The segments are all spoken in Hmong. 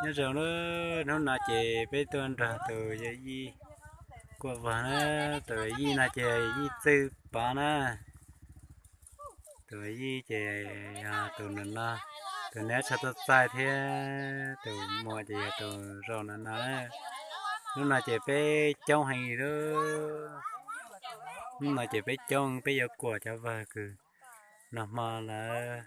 Nyob zoo na, hnub no ces peb tuaj nrog tus yawm yij kuam vag na, tus yawm yij no ces yij Txwj Pov na. Tus yij ces yog tus no, tus neb tshaj tuaj txaij thiab tus muam ces yog tus zaum no no na. Hnub no ces peb coob heev li lawm. Hnub no ces peb coob, peb yuav kuam cov vag kws nag hmo lawv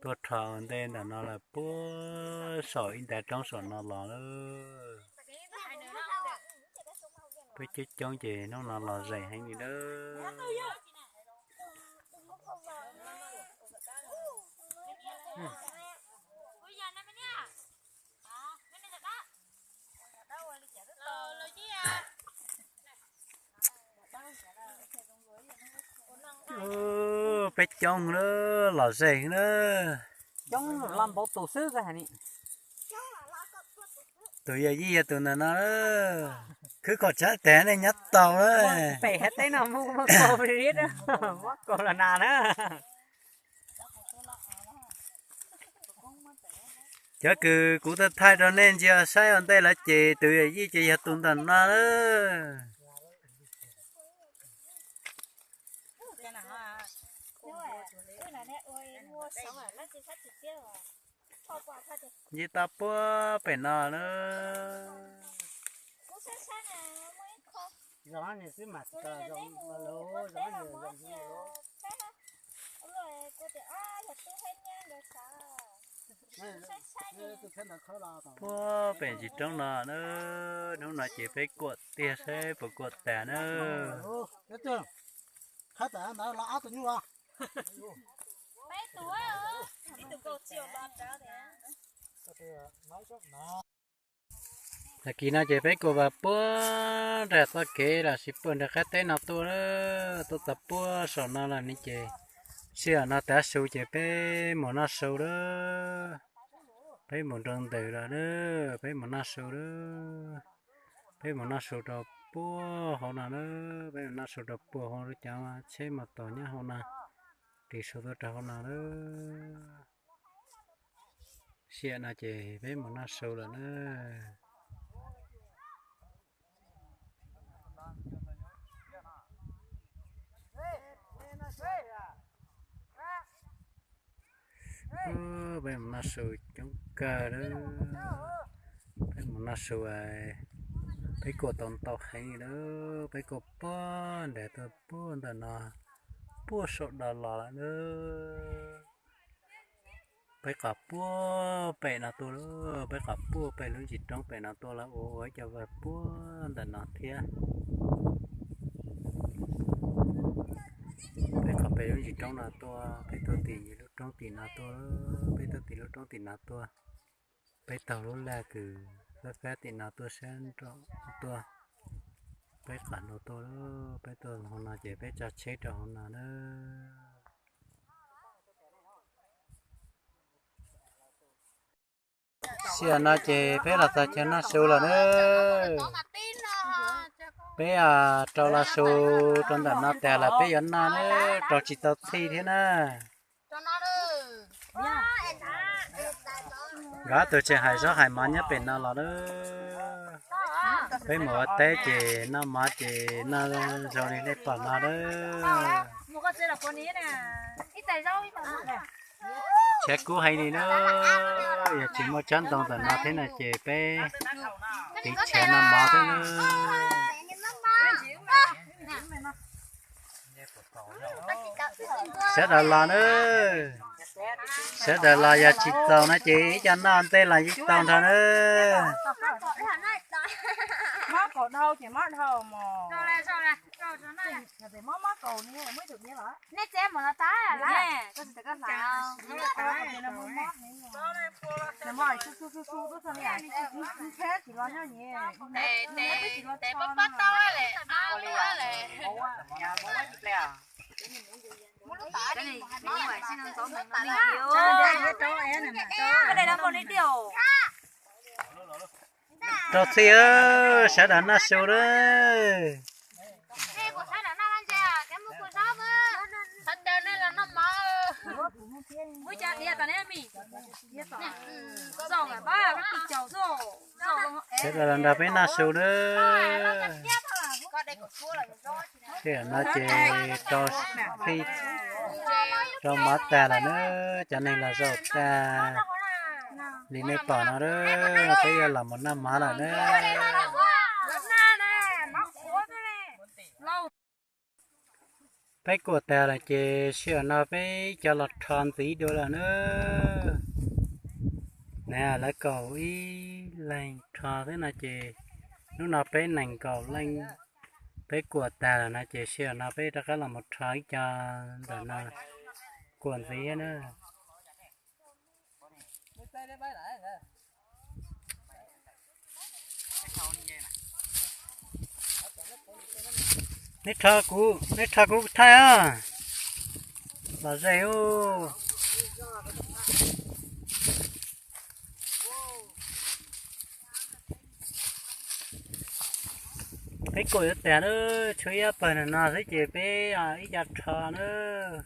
tuaj rho ua ntej ntawm no lawm puag saum ib ntav roob saum no los lawm. Peb coob coob ces hnub no los zeem heev li lawm. Peb coob na, los zeem na. Coob los npaum tus xwb. Tus yawm yij yog tus ntawm no, khwv kom tsawg teg nej nyob tau lawm. Pem hab teb no muaj muaj kaus li, muab kaus los nas na. Cov kws kuv tau thaij rau nej ntsia saib ua ntej lawm ces tus yawm yij ces yog tus ntawm no lawm. Nce tau puag pem no na. Puag pem ntsis roob no na, hnub no ces peb kuam tiag saib puas kuam tas na. Tag kis no ces peb kuam vas puag nram txoj kev los sis puag nram qab teb no tuaj, tuaj txog puag saum no lawm ne ces sij hawm no tav su ces peb mus noj su lawm. Peb mus nroo ntws lawm na, peb mus noj su lawm. Peb mus noj su rau puag hauv no na, peb mus noj su rau puag hauv lub cov tsheb mos tos nyob hauv no, ris su tuaj rau hauv no lawm. Sij hawm no ces peb mus noj su lawm na. Peb mus noj su coob kawg lawm. Peb mus noj su, peb kuam tau ntau heev lawm, peb kuam puag nram tuaj puag ntawm no, puag saum do los lawm na. Peb qas puag pem no tuaj lawm, peb qas puag pem lub ntsis roob pem no tuaj lawm, ua ua ib co vag puag ntawm no thiab. Peb qas pem lub ntsis roob no tuaj, peb tuaj tim lub roob tim no tuaj, peb tuaj tim lub roob tim no tuaj. Peb taug lub laj kws fab fab tim no tuaj sab nraum tuaj. Peb qas no tuaj, peb tuaj hauv no ces peb tso tsheb rau hauv no na. Sij hawm no ces peb los txog chaw noj su lawm na. Peb rau los su rau ntawm no tas lawm peb yuav noj na, rau tsis tau txhij thiab na. Nkawd tus tseem hais zaub hais mov nyob pem no los na. Peb mus ua teb ces noj mov ces noj zoo li nej pom no na. Tshav kub heev li na, yog tsis muaj tsob ntoo ntawm no thiab no ces peb tiv tshav noj mov thiab na. Sawv daws los na, sawv daws los yog tsis txaus no ces ib co noj ntej los yeej tau nrho na. Rau txhij, sawv daws noj su lawm. Sawv daws los nrog peb noj su nawb. Tej zaum no ces rau, rau mov tag lawm nawb, cov neeg los zaum tag li nej pom no nawb, peb yuav los mus noj mov lawm nawb. Peb kuam tag lawm ces sij hawm no peb cov los rho ntxiv dua lawm nawb. Na, lawv kaum ib leeg rho xwb no ces hnub no peb nees nkaum leej, peb kuam tag lawm no ces sij hawm no peb rov qab los mus rho ib co ntawm no kuam ntxiv thiab na. Neb rho kuv, neb rho kuv thaij os. Los ze ub. Peb kuam yuav tag lawm, tshuav ib ob pawg no xwb ces peb ib co rho nawb.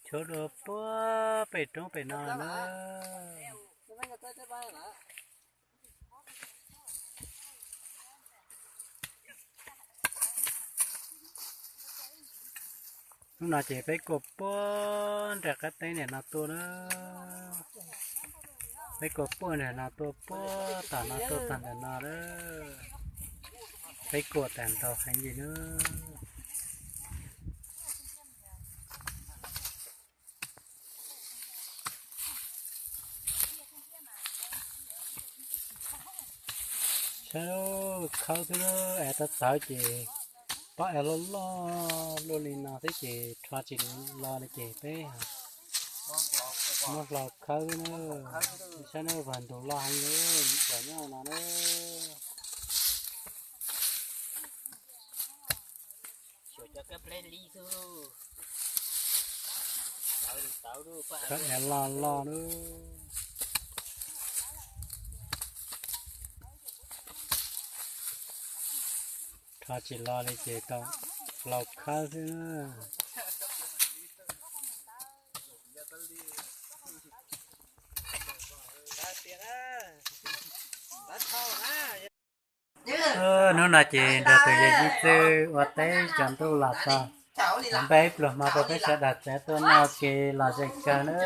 Tshuav dua puag pem roob pem no nawb. Hnub no ces peb kuam puag nram qab teb ntawm no tuaj na. Peb kuam puag nram no tuaj puag tom no tuaj tag ntawm no na. Peb kuam tag ntau heev li na. Saib khawb xwb, es tau tawv ces pob es loj loj luaj li no xwb ces rho tsis los li ces peb muab hlau khawb xwb na. Saib na, vag ntug loj heev li, vag nyob no na. Cov niag loj loj lub, rho tsis los li ces tau hlau khawb xwb. Hnub no ces nrog tus yawg Yij Txwj ua teb tsaus ntuj los txog, npaj ib pluag hmo rau peb sawv daws txav tuaj noj ua ke los ze kawg nawb.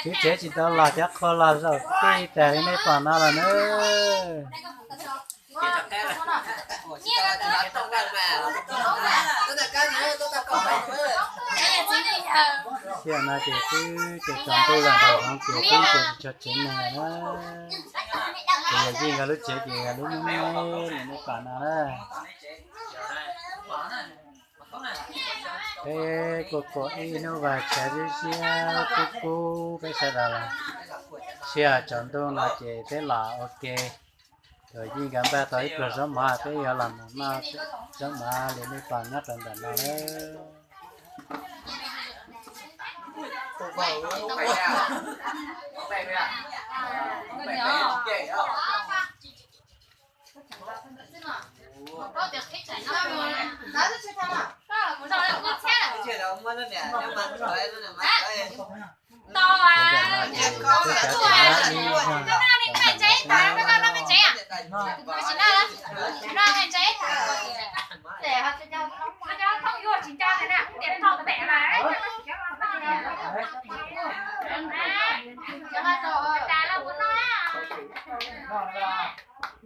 Tsev tsev tsis tau los, cov qhua los zaum tij tas li nej pom no los nawb. Sij hawm no ces twb ces tsaus ntuj los nraum zoov ces twb ces tsis tshua tsev neeg lawm na. Ces yog Yij nkawd lub tsev ces yog lub me me li nej pom no na. Peb kuj kuam ib hnub vas tshav ziab ziab kub kub peb sawv daws los, sij hawm tsaus ntuj no ces peb los ua ke. Tus Yij nkawd npaj tau ib pluag zaub mov, peb yuav los mus noj zaub mov li nej pom nyob rau ntawm no na.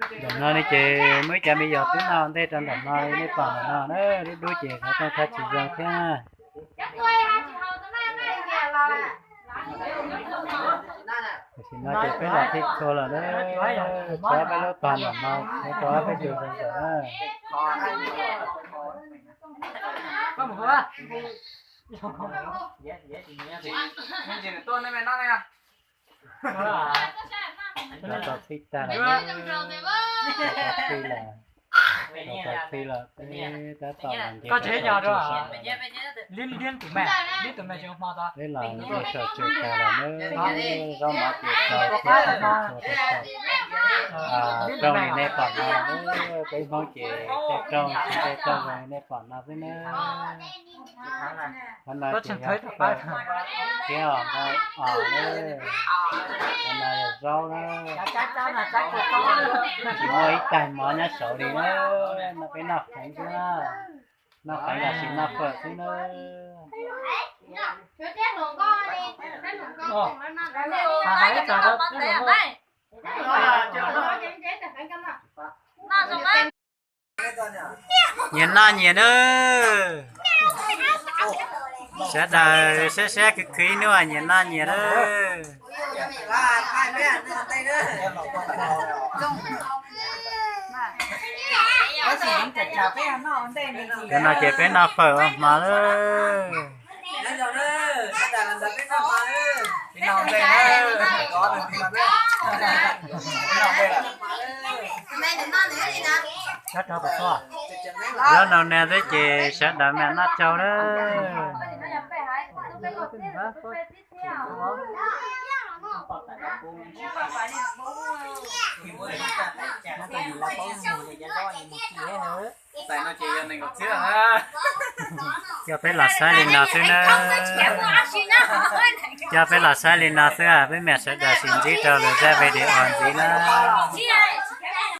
Ntawm no ne ces muaj ib co me nyuam twb noj ntej rau ntawm no, nej pom ntawm no na, lub dub ces qhov rooj thaj tsis zoo thiab. Tam sim no ces peb los thib txhua lawm na, tshuav peb lub tog ntawm no, tshuav peb tus zoo ntawm na. Cov tau thib tag lawm, cov tau thib lawm. Tau txhij lawm, peb tab tom los nce saum tsev, peb los nce saum tsev tas lawm nawb. Zaub mov ces tau txhua txhua txhua txhua txhua. Rooj li nej pom no, peb Hmoob ces tej rooj, tej rooj li nej pom no xwb nawb. Qhov no ces yog fawm thiab os, os nawb. Qhov no yog zaub nawb. Tsis muaj ib tais mov nyob saud li nawb, no peb noj qheev xwb na. Noj qheev los sis noj fawm xwb nawb. Nyias noj nyias nawb. Sawv daws saib saib khwv khwv ib hnub nyias noj nyias nawb. Cov no ces peb noj fawm ua hmo lawm. Zaub no nag xwb ces sawv daws mam noj tsau lawm. Coj peb los saib li no xwb nawb. Coj peb los saib li no xwb, peb mam sawv daws sim ntsib rau lwm zaj video ntxiv nawb.